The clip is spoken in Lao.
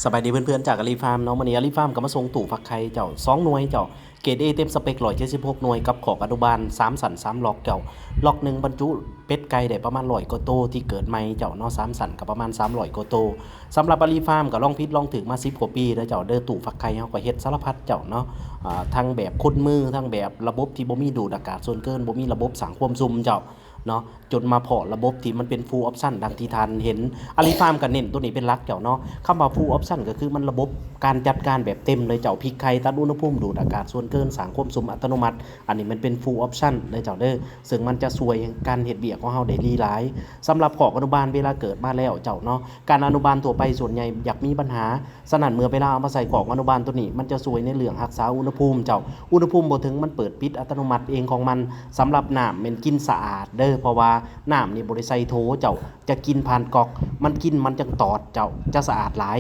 ສະບາຍດີເພື່ອນໆ ຈາກອາລີຟາມເນາະ. ມື້ນີ້ອາລີຟາມກໍມາສົ່ງຕູ້ຟັກໄຂ່ເຈົ້າ ສອງໜ່ວຍເຈົ້າ ເກຣດເອເຕັມສະເປັກ ຮ້ອຍເຈັດສິບຫົກໜ່ວຍ ກັບຄອກອະນຸບານ ສາມຊັ້ນ ສາມລັອກເຈົ້າ. ລັອກໜຶ່ງບັນຈຸເປັດໄກ່ໄດ້ປະມານຮ້ອຍກວ່າໂຕທີ່ເກີດໃໝ່ເຈົ້າເນາະ, ສາມຊັ້ນກໍປະມານສາມຮ້ອຍກວ່າໂຕ. ສຳລັບອາລີຟາມກໍລອງຜິດລອງຖືກມາສິບກວ່າປີເດີເຈົ້າເດີ, ຕູ້ຟັກໄຂ່ເຮົາກໍເຮັດສາລະພັດເຈົ້າເນາະ, ອາ ທັງແບບຂຸດມື ທັງແບບລະບົບທີ່ບໍ່ມີດູດອາກາດສ່ວນເກີນ, ບໍ່ມີລະບົບສ້າງຄວາມຊຸ່ມເຈົ້າເນາະ. ຈົນມາພໍ້ລະບົບທີ່ມັນເປັນຟູອອບຊັນ ດັ່ງທີ່ທ່ານເຫັນ. ອາລີຟາມກໍເນັ້ນໂຕນີ້ເປັນຫຼັກເຈົ້າເນາະ. ຄຳວ່າຟູອອບຊັນກໍຄືມັນລະບົບການຈັດການແບບເຕັມເລີຍເຈົ້າ, ພິກໄຂ່ ຕັດອຸນຫະພູມ ດູດອາກາດສ່ວນເກີນ ສ້າງຄວາມຊຸ່ມອັດຕະໂນມັດ. ອັນນີ້ມັນເປັນຟູອອບຊັນເດີເຈົ້າເດີ, ເຊິ່ງມັນຈະຊ່ວຍໃຫ້ການເຮັດວຽກຂອງເຮົາໄດ້ດີຫຼາຍ. ສຳລັບຄອກອະນຸບານ ເວລາເກີດມາແລ້ວເຈົ້າເນາະ, ການອະນຸບານທົ່ວໄປສ່ວນໃຫຍ່ຢາກມີບັນຫາ. ສະນັ້ນເມື່ອເວລາເອົາມາໃສ່ຄອກອະນຸບານໂຕນີ້ ມັນຈະຊ່ວຍໃນເລື່ອງຮັກສາອຸນຫະພູມເຈົ້າ. ອຸນຫະພູມບໍ່ເຖິງມັນເປີດປິດອັດຕະໂນມັດເອງຂອງມັນ. ສຳລັບນ້ຳແມ່ນກິນສະອາດເດີ, ເພາະວ່ານ້ຳນີ້ບໍ່ໄດ້ໃສ່ໂຖເຈົ້າ, ຈະກິນຜ່ານກ໊ອກ, ມັນກິນມັນຈັ່ງຕອດເຈົ້າ, ຈະສະອາດຫຼາຍ.